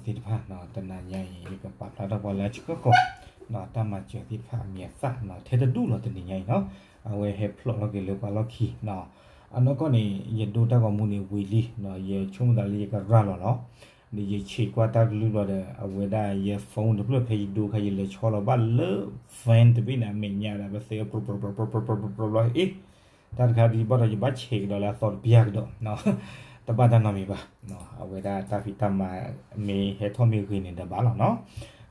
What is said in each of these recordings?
သ့ၣ်တဖၣ် တနၤညါအံၤ ယကပာ်ဖျါထီၣ်ပှၤလၢအဆှၢဃီၤ တၢ်မၤစၢၤသ့ၣ်တဖၣ်အမံၤအသၣ် ထဲတဒူၣ်လီၤတနံၤညါအံၤနီၤ, အဝဲဟဲဖျိးထီၣ်က့ၤလၢပှၤလီၢ်ခံ အနီၢ်ကီၢ်န့ၣ် ယဒိတၢ်ဂီၤမူန့ၣ်ဝံၤလံ, ယဆိကမိၣ်သးလၢယကရၤလီၤလီၤ, ဒီးယဆံးကွၢ်တၢ်ကလုၢ်ဘျီဒီး အဝဲဒၣ်ယ phone တဖျၢၣ်ဖဲယဒိခါ ယလဲၤဆီလီၤဘၣ်လၢ van တဘ့ၣ်န့ၣ် အမဲာ်ညါဒီး ပသ့ ပြပြပြပြပြပြပြပြ အ့ တၢ်တခါဒ်ဘၣ်ဒီး ယဘၣ်ဆဲးကဒီးလၢအသီတပျၢ်ကဒီး, တဘၣ်တၢ်နီတမံၤဘၣ်, အဝဲဒၣ်တၢ်ဖံးတၢ်မၤမ့ၢ်ဟဲထီၣ်မ့ၢ်ဂ့ၤန့ၣ်ဒီးဘၣ်လီၤနီၤ,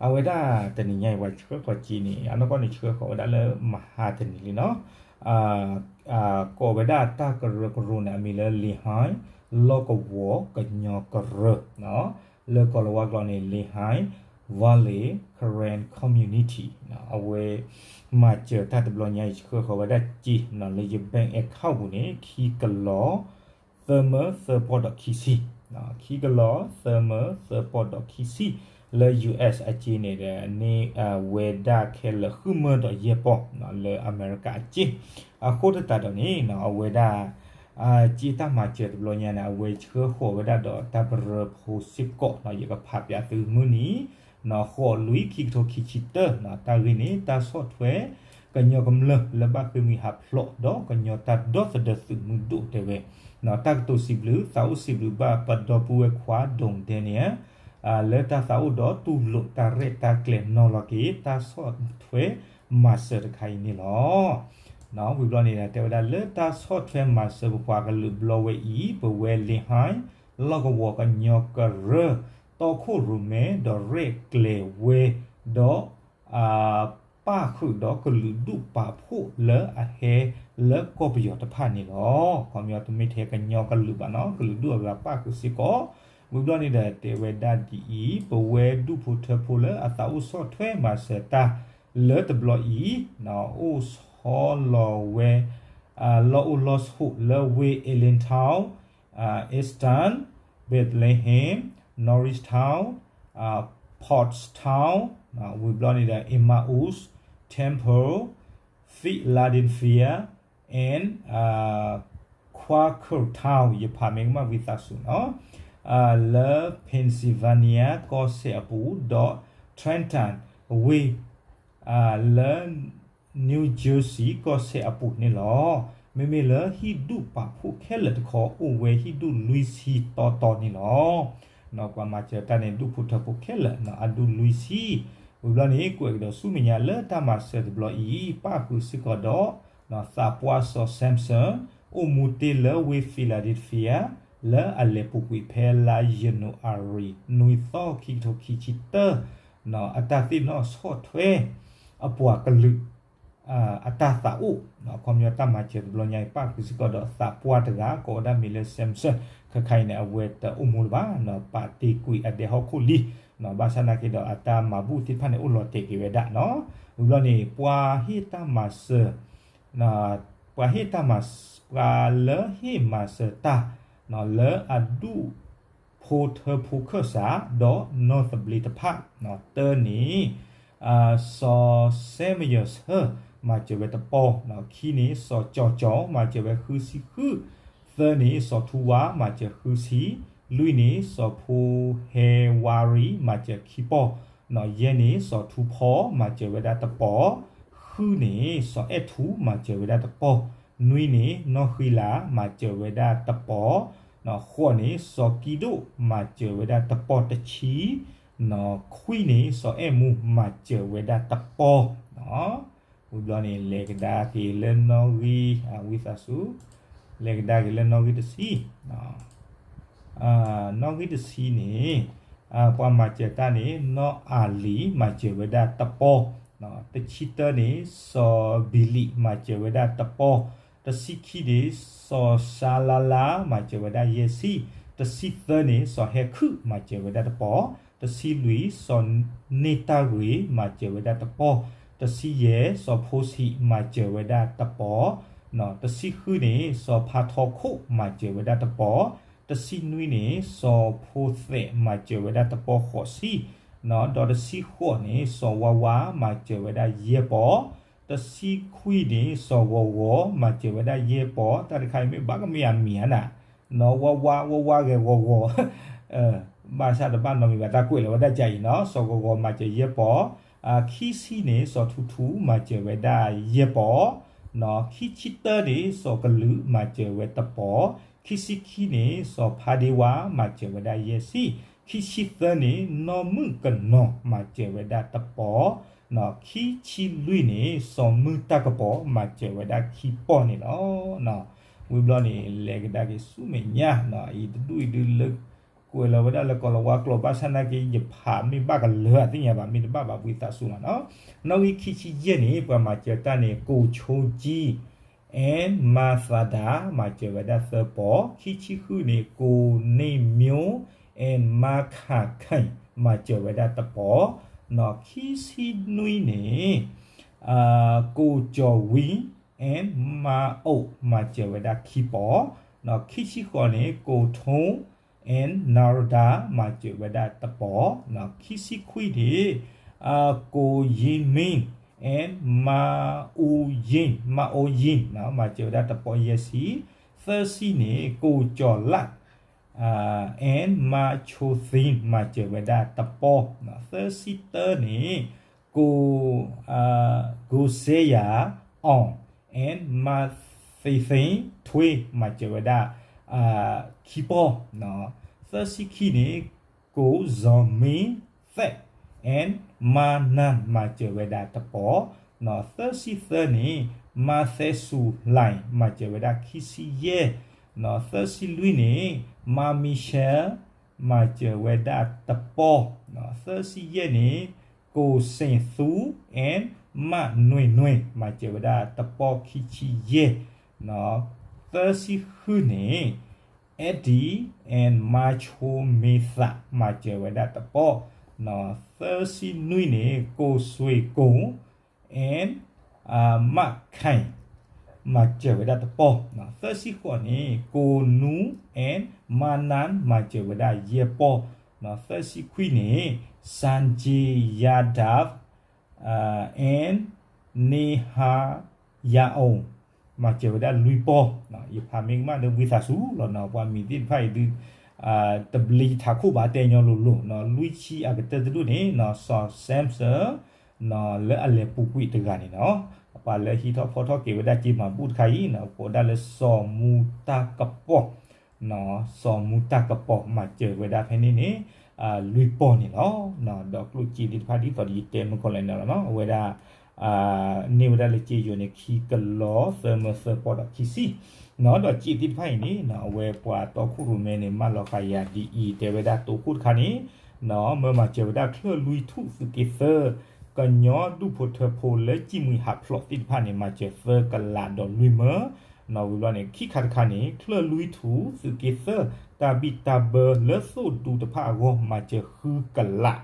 အဝဲဒၣ်တနံၤညါအံၤ ပှၤဆှၢဃီၤစ့န့ၣ် အနီၢ်ကီၢ်န့ၣ်ဆှၢဃီၤဝဲဒၣ်လၢမဟါတနံၤလံနီၤ, ကိးဝဲဒၣ်တၢ်ကရၢကရိန့ၣ် အမံၤလၢ Lehigh လီၢ်ကဝီၤကညီကရၢ လၢကိၤလၤဝါကျိာ်န့ၣ် Lehigh Valley Karen Community အဝဲ မၤစၢၤတၢ်တဘျီညါအံၤ ဆှၢဃီၤဝဲဒၣ်စ့နီၤ လၢယ bank account ပူၤန့ၣ် ခံကလီၤ သၢမၢသၢပီၢ်ဒီးခံဆံ, ခံကလီၤ သၢမၢသၢပီၢ်ဒီးခံဆံ, လၢ US အစ့န့ၣ်ဒီး န့ၢ်ဝဲဒၣ်ခဲလၢာ်ဃုမၢဒီးယဲၢ်ပီၢ် လၢအမဲရကၤအစ့, အဃိသတးဒီးန့ၣ် အဝဲဒၣ် စ့တၢ်မၤစၢၤတဘျီညါန့ၣ် အဝဲဆှၢဃီၤဝဲဒၣ်ဒီးတၢ်ပရၢဖိစ့ၢ်ကီး ယကဖးပၠးသုမုၢ်နံၤ ဃိးလွံၢ်ခံကထိခံဆံတၢ တၢ်ဂ့ၢ်န့ၣ် တၢ်ဆီၣ်ထွဲ ကညီကမျၢၢ်လၢဘၣ်ဃ့ၢ်မှံဟးဖျိး ဒီးကညီတၢ်ဒီသဒၢသုးမုၢ်ဒိၣ်တဲဝဲ တၢ်ကတိၤစံးဘျုး သးအိၣ်စံးဘျုးဘၣ်ပဒီပုၢ်ဝဲၢ်ခွါ ဒိၣ်ဒဲန့ၣ် လၢတၢ်သးအိၣ်ဒီးတူၢ်လိာ်တၢ်ရဲၣ်တၢ်ကျဲၤနီၤလီၤက့ၤ တၢ်ဆီၣ်ထွဲမၤစၢၤတခါအံၤန့ၣ်လီၤ. ဝံၤဘျီန့ၣ်ဒီး တဲဝဲဒၣ်လၢတၢ်ဆီၣ်ထွဲမၤစၢၤပပှၤကလုာ်ဘျီဝဲအံၤ ပဝဲလ့ဟါ လီၢ်ကဝီၤကညီကရၢ တီခိၣ်ရိၣ်မဲဒီးရဲၣ်ကျဲၤဝဲ ဒီး ပၣ်ဃုာ်ဒီးကလုာ်ဒူၣ်ပာ်ဖှိၣ်လၢအဟဲလၢကီၢ်ပယီၤတဖၣ်န့ၣ်လီၤ. ခီပညီတမ့ၢ်ထဲကညီကလုာ်ဘၣ်နီၤ ကလုာ်ဒူၣ်အဂၤပၣ်ဃုာ်စ့ၢ်ကီး, ဝံၤဘျီန့ၣ်ဒီးတဲဝဲဒၣ်ဒ်အံၤ ပဝဲဒူၣ်ဖိထၢဖိလၢအသးအိၣ်ဆီၣ်ထွဲမၤစၢၤတၢ်လၢတဘျီအံၤ အိၣ်ဆီလီၤဝဲ လီၢ်အိၣ်လီၢ်ဆိးလၢဝ့ၢ် Allentown, Easton, Bethlehem, Norristown, Pottstown, ဝံၤဘျီန့ၣ်ဒီး Emmaus, Temple, Philadelphia and Quakertown ယဖးမ့ၢ်ကမၣ်ဝံသးစူၤနီၤ, လၢ Pennsylvania ကီၢ်စဲၣ်အပူၤ ဒီး Trenton ဝ့ၢ် လၢ New Jersey ကီၢ်စဲၣ်အပူၤန့ၣ်လီၤ. မ့မ့ၢ်လၢဟံၣ်ဒူၣ်ပာ်ဖှိၣ်ခဲလၢာ်တခီ အိၣ်ဝဲဟံၣ်ဒူၣ်လွံၢ်ဆံတီတီန့ၣ်လီၤ. ပှၤမၤစၢၤတၢ်န့ၣ် ဒူၣ်ဖိထၢဖိခဲလၢာ် အဒူၣ်လွံၢ်ဆံ, ဝံၤဘျီန့ၣ် ကွဲးကဒီးဆူမဲာ်ညါလၢတၢ်မၤစၢၤတဘျီအံၤ ပၣ်ဃုာ်စ့ၢ်ကီးဒီး သးပှၢ်စီၤ Samson အိၣ်မူတ့ၢ်လၢဝ့ၢ် Philadelphia လၢအလဲၤပူၤကွံာ်ဖဲလါယနူၤအါရံၤ နွံသီ ခံကထိခံဆံတၢ အတၢ်သ့ၣ်နီၣ်ဆီၣ်ထွဲ အပှၤကလုာ် အတၢ်သးအိၣ်, ခီပညီတၢ်မၤစၢၤတဘျီညါအံၤ ပၣ်ဃုာ်စ့ၢ်ကီးဒီးသးပှၢ်တဂၤ ကိးဝဲဒၣ်မံၤလၢ Samson ခဲခါအံၤန့ၣ် အဝဲတအိၣ်မူလၢၤဘၣ်, ပာ်တ့ၢ်ကွံာ်အဒဲဟီၣ်ခိၣ်လံ, ဘၣ်ဆၣ်နာ်က့ဒီးအတၢ်မၤဘူၣ်သ့ၣ်တဖၣ်န့ၣ် အိၣ်လီၤတဲာ်က့ၤဝဲဒၣ်နီၤ. ဝံၤဘျီန့ၣ် ပှၤဟ့ၣ်တၢ်မၤစၢၤ ပှၤဟ့ၣ်တၢ်မၤ ပှၤလၢဟ့ၣ်မၤစၢၤတၢ် လၢအဒူၣ်ဖိထၢဖိခၢၣ်စး ဒီးနီၢ်သဘျ့တဖၣ်, တၢန့ၣ် စီၤ Samuel ဆၢ မၤစၢၤဝဲတပီၢ်, ခံန့ၣ် စီၤကၠီၤကၠီၤ မၤစၢၤဝဲဃုဆံဃု, သၢန့ၣ် စီၤထူဝါ မၤစၢၤဃုဆံ, လွံၢ်န့ၣ် စီၤဖိဟဲဝါရံ မၤစၢၤခံပီၢ်, ယဲၢ်န့ၣ် စီၤထူဖီ မၤစၢၤဝဲဒၣ်တပီၢ်, ဃုန့ၣ် စီၤအဲၣ်ထူ မၤစၢၤဝဲဒၣ်တပီၢ်, နွံန့ၣ် နီၢ်ဃံလၤ မၤစၢၤဝဲဒၣ်တပီၢ်, ဃိးန့ၣ် စီၤကံဒိၣ် မၤစၢၤဝဲဒၣ်တပီၢ်တဆံ, ခွံန့ၣ် စီၤအဲၣ်မူ မၤစၢၤဝဲဒၣ်တပီၢ်, ဝံၤဘျီန့ၣ် လဲၤကဒါက့ၤလၢနီၣ်ဂံၢ် ဝံသးစူၤ လဲၤကဒါက့ၤလၢနီၣ်ဂံၢ်တဆံ နီၣ်ဂံၢ်တဆံန့ၣ် ပှၤမၤစၢၤတၢ်န့ၣ် နီၢ်အၤလံၤ မၤစၢၤဝဲဒၣ်တပီၢ်, တဆံတၢန့ၣ် စီၤဘံလံး မၤစၢၤဝဲဒၣ်တပီၢ်, တဆံခံန့ၣ် စီၤစါလါလါ မၤစၢၤဝဲဒၣ်ယဲၢ်ဆံ, တဆံသၢန့ၣ် စီၤဟဲခုၣ် မၤစၢၤဝဲဒၣ်တပီၢ်, တဆံလွံၢ် စီၤန့ၢ်တၢ်ဂ့ၤ မၤစၢၤဝဲဒၣ်တပီၢ်, တဆံယဲၢ် စီၤဖိဆံး မၤစၢၤဝဲဒၣ်တပီၢ်, တဆံဃုန့ၣ် စီၤဖါထီခိၣ် မၤစၢၤဝဲဒၣ်တပီၢ်, တဆံနွံန့ၣ် စီၤဖိသဲး မၤစၢၤဝဲဒၣ်တပီၢ်ဃိးဆံ, ဒီးတဆံဃိးန့ၣ် စီၤဝါဝါ မၤစၢၤဝဲဒၣ်ယဲၢ်ပီၢ်, တဆံခွံန့ၣ် စီၤဂီၤဂီၤ မၤစၢၤဝဲဒၣ်ယဲၢ်ပီၢ်, တၢ်တခါအံၤမ့ၢ်ဘၣ်ကမ့ၢ်အမံၤဧါနၤ, နီၢ်ဝါဝါ ဝါဝါဂဲၤဂီၤဂီၤ ဘၣ်ဆၣ်တဘၣ်နီတမံၤဘၣ် တၢ်ကွဲးလီၤဝဲဒၣ်ကၢ်အံၤနီၤ, စီၤကဂီၤမၤစၢၤယဲၢ်ပီၤ, ခံဆံန့ၣ် စီၤထူထူမၤစၢၤဝဲဒၣ်ယဲၢ်ပီၤ, ခံဆံတၢန့ၣ် စီၤကလုာ်မၤစၢၤဝဲတပီၤ, ခံဆံခံန့ၣ် စီၤဖးဒ့ဝါမၤစၢၤဝဲဒၣ်ယဲၢ်ဆံ, ခံဆံသၢန့ၣ် နီၢ်မုၣ်ကနီၤမၤစၢၤဝဲဒၣ်တပီၤ, ခံဆံလွံၢ်န့ၣ် စီၤမုၢ်တၢ်ကပီၤမၤစၢၤဝဲဒၣ်ခံပီၤန့ၣ်လီၤ. ဝံၤဘျီန့ၣ် လဲၤကဒါက့ၤဆူမဲာ်ညါ, အံၤတဒူၣ်အံၤဒုးလၢ ကွဲးလီၤဝဲဒၣ်လၢကီၢ်လၤဝါကျိာ် ဘၣ်ဆၣ်နာ်က့ ယဖးမ့ၢ်ဘၣ်ကလၢာ်သ့ၣ်ညါဘၣ်, မ့ၢ်တဘၣ်ဘၣ် ဝံသးစူၤလီၤနီၤ. နီၣ်ဂံၢ်ခံဆံယဲၢ်န့ၣ် ပှၤမၤစၢၤတၢ်န့ၣ် ကိးဆိကံ and မၤသးဒၣ် မၤစၢၤဝဲဒၣ်သၢပီၤ, ခံဆံဃုန့ၣ် ကိးန့ၢ်မျိ and မၤခးခဲ မၤစၢၤဝဲဒၣ်တပီၤ, ခံဆံနွံန့ၣ် ကိးကၠီၤဝံ and မၤအိၣ် မၤစၢၤဝဲဒၣ်ခံပီၤ, ခံဆံဃိးန့ၣ် ကိးထိ and နၣ်ရဒါ မၤစၢၤဝဲဒၣ်တပီၤ, ခံဆံခွံန့ၣ် ကိးယံမ့ and မၤအူယံ, မၤအူယံ မၤစၢၤဝဲဒၣ်တပီၤယဲၢ်ဆံ, သၢဆံန့ၣ် ကိးကၠီၤလး and မၤဆိသံ မၤစၢၤဝဲဒၣ်တပီၤ, သၢဆံတၢန့ၣ် ကိး ကိးစဲယၤအီၤ and မၤသ့သ့ထွ့ မၤစၢၤဝဲဒၣ် ခံပီၤ, သၢဆံခံန့ၣ် ကိးစီၤမ့သဲး and မၤနၢ် မၤစၢၤဝဲဒၣ်တပီၤ, သၢဆံသၢန့ၣ် မၤသဲစူၤလၢ် မၤစၢၤဝဲဒၣ်ခံဆံယဲၢ်, သၢဆံလွံၢ်န့ၣ် မၤမံၤၡဲ မၤစၢၤဝဲဒၣ်တပီၤ, သၢဆံယဲၢ်န့ၣ် ကိးစ့ၣ်သူ and မၤနွဲၣ်နွဲၣ် မၤစၢၤဝဲဒၣ်တပီၤခံဆံယဲၢ်, သၢဆံဃုန့ၣ် အဲဒံ and မၤဆိမ့သး မၤစၢၤဝဲဒၣ်တပီၤ, သၢဆံနွံန့ၣ် ကိးစွ့ၢ်ကိၣ် and မၤခဲ မၤစၢၤဝဲဒၣ်တပီၤ, သၢဆံဃိးန့ၣ် ကိးနူ and မၤနၢ် မၤစၢၤဝဲဒၣ်ယဲၢ်ပီၤ, သၢဆံခွံန့ၣ် စၣ်ကံယၤဒၣ် and နံၤဟၤယၤအိၣ် မၤစၢၤဝဲဒၣ်လွံၢ်ပီၤ, ယဖးမ့ၢ်ကမၣ်ဒီးဝံသးစူၤလီၤနီၤ, ပှၤမံၤသ့ၣ်တဖၣ်အံၤဒုး တဘျ့ထးခိၣ်ဘၣ် တဲညီလိၤလိၤနီၤ, လွံၢ်ဆံအကတၢၢ်တဒူၣ်န့ၣ်နီၤ စီၤ Samson နီၤ လၢအလဲၤပူၤကွံာ်တဂၤန့ၣ်နီၤ, ပှၤလၢဟံးထီၣ်ဖီထီၣ်က့ၤဝဲဒၣ်စ့မၤဘူၣ်တခါအံၤနီၤ ကိးဒၣ်လၢစီၤမူတၢ်ကပီၤ စီၤမူတၢ်ကပီၤ မၤစၢၤဝဲဒၣ်ဖဲန့ၣ်န့ၣ် လွံၢ်ပီၤန့ၣ်လီၤ. ဒီးကျိၣ်စ့သ့ၣ်တဖၣ်ဒ်သိးဒီးယတဲမုၢ်ကီၢ်လဲၣ်န့ၣ်လီၤနီၤ, အဝဲဒၣ် န့ၢ်ဝဲဒၣ်လၢစ့ယိၤန့ၣ် ခံကလီၤသၢမၢသၢပီၤဒီးခံဆံနီၤ, ဒီးစ့သ့ၣ်တဖၣ်အံၤန့ၣ်နီၤ အဝဲပှၤတီခိၣ်ရိၣ်မဲန့ၣ် မၢလီၤဃာ်ယၤဒ်အံၤ တဲဝဲဒၣ်တိခိၣ်တခါန့ၣ်နီၤ မၢမၤစၢၤဝဲဒၣ်ချၢၣ်လွံၢ်ထူၣ် သုးက့သၢ ကညီဒူၣ်ဖိထၢဖိလၢကံၣ်မှံဟးဖျိးသ့ၣ်တဖၣ်န့ၣ် မၤစၢၤသၢကလးဒီးလွံၢ်မၢ နီၤ ဝံၤဘျီန့ၣ် ခံခါတခါန့ၣ် ချၢၣ်လွံၢ်ထူၣ် သုးက့သၢ တၢ်ဘံၣ်တၢ်ဘၢလၢသိၣ်ဒူတဖၣ်အဂီၢ် မၤစၢၤဃုကလး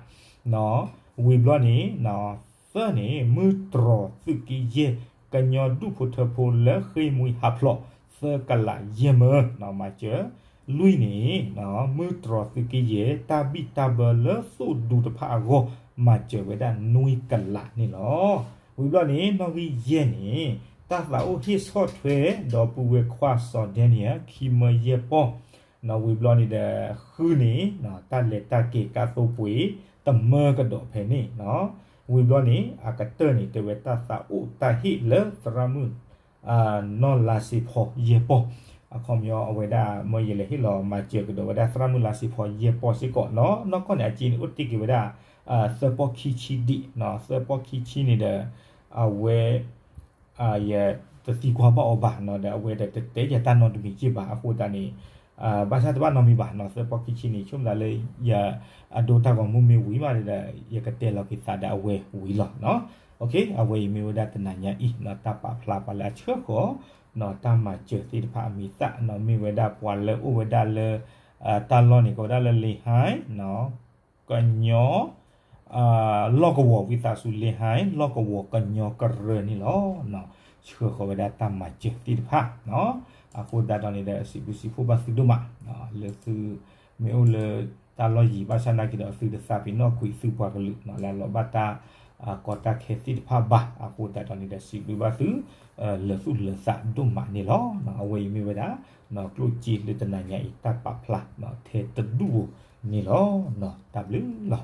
နီၤ, ဝံၤဘျီန့ၣ် သၢန့ၣ် မုၢ်တြီၤသုးက့ယဲၢ် ကညီဒူၣ်ဖိထၢဖိလၢဃ့ၢ်မှံဟးဖျိး သၢကလးယဲၢ်မၢ မၤစၢၤ လွံၢ်န့ၣ် မုၢ်တြီၤသုးက့ယဲၢ် တၢ်ဘံၣ်တၢ်ဘၢလၢသိၣ်ဒူတဖၣ်အဂီၢ် မၤစၢၤဝဲဒၣ်နွံကလးန့ၣ်လီၤ. ဝံၤဘျီန့ၣ် နီၣ်ဂံၢ်ယဲၢ်န့ၣ် တၢ်သးအိၣ်ဟ့ၣ်ဆီၣ်ထွဲ ဒီပုၢ်ဝဲၢ်ခွါစီၤဒဲနံယၤ ခံမၢယဲၢ်ပီၢ် နီၤ ဝံၤဘျီန့ၣ်ဒီး ဃုန့ၣ် တၢ်လဲၤတၢ်က့ၤကါသိပှ့ၤ တမၢကဒီးဖဲန့ၣ်နီၤ, ဝံၤဘျီန့ၣ် အကတၢၢ်န့ၣ် တဲဝဲတၢ်သးအိၣ်တၢ်ဟ့ၣ်လၢသရၣ်မုၣ် နီၢ်လါစ့ဖီယဲၢ်ပီၢ်, အခီပညီအဝဲဒၣ် မၢယလဲၤဟ့ၣ်လီၤမၤစၢၤကဒီးဝဲဒၣ်သရၣ်မုၣ်လါစ့ဖီယဲၢ်ပီၢ်စ့ၢ်ကီးနီၤ, နီၢ်ကီၢ်န့ၣ် အစ့န့ၣ် အိၣ်တ့ၢ်က့ၤဝဲဒၣ် သၢပီၢ်ခံဆံဒံးနီၤ, သၢပီၢ်ခံဆံန့ၣ်ဒီး အဝဲ ယတသံကွၢ်ဘၣ်အီၤဘၣ်နီၤ, ဒီးအဝဲဒီးတတဲယၤတၢ်နီတမံၤက့ၢ်ဘၣ်, အဃိသတးန့ၣ် ဘၣ်ဆၣ်တဘၣ်နီတမံၤဘၣ်နီၤ, သၢပီၢ်ခံဆံန့ၣ် ဆိကမိၣ်သးလၢ ယ အဒိတၢ်ဂီၤမူမ့ၢ်ဝံၤမးဒီး ယကတဲလီၤက့ၤသးဒီးအဝဲဝံၤလီၤနီၤ. အဝဲအံၤမ့ၢ်ဝဲဒၣ်တနၤညါအံၤနီၤ, တၢ်ပာ်ဖျါပှၤလၢအဆှၢဃီၤနီၤ, တၢ်မၤစၢၤသ့ၣ်တဖၣ်အမံၤသၣ်နီၤ, မ့ၢ်ဝဲဒၣ်ပှၤလၢအိၣ်ဝဲဒၣ်လၢ တၢ်လီၢ်န့ၣ် ကိးဝဲဒၣ်လၢလ့ဟါနီၤ ကညီ လီၢ်ကဝီၤ ဝံသးစူၤ လ့ဟါ လီၢ်ကဝီၤ ကညီကရၢန့ၣ်လီၤ. ဆှၢဃီၤဝဲဒၣ်တၢ်မၤစၢၤသ့ၣ်တဖၣ်နီၤ, အဃိသတးဒီးန့ၣ်ဒီး စံးဘျုးစံးဖှိၣ်ဘၣ်သုဒိၣ်မး လၢသုမ့ၢ်အိၣ်လၢတၢ်လီၢ်ယံၤ ဘၣ်ဆၣ်နာ်က့ဒီး သုတသးပ့ၤနီၣ်ကွံာ်သုပှၤကလုာ်နီၤ, လၢအလီၤဘၣ်တၢ်ကီတၢ်ခဲသ့ၣ်တဖၣ်ဘၣ်, အဃိသတးဒီးန့ၣ်ဒီး စံးဘျုးဘၣ်သု လၢာ်သူၣ်လၢာ်သးဒိၣ်မးန့ၣ်လီၤ. အဝဲအံၤမ့ၢ်ဝဲဒၣ် ကျိၣ်စ့လၢတနၤညါအံၤ တၢ်ပာ်ဖျါ ထဲတဒူၣ်ဧိၤ န့ၣ်လီၤ. တၢ်ဘျုးလီၤ.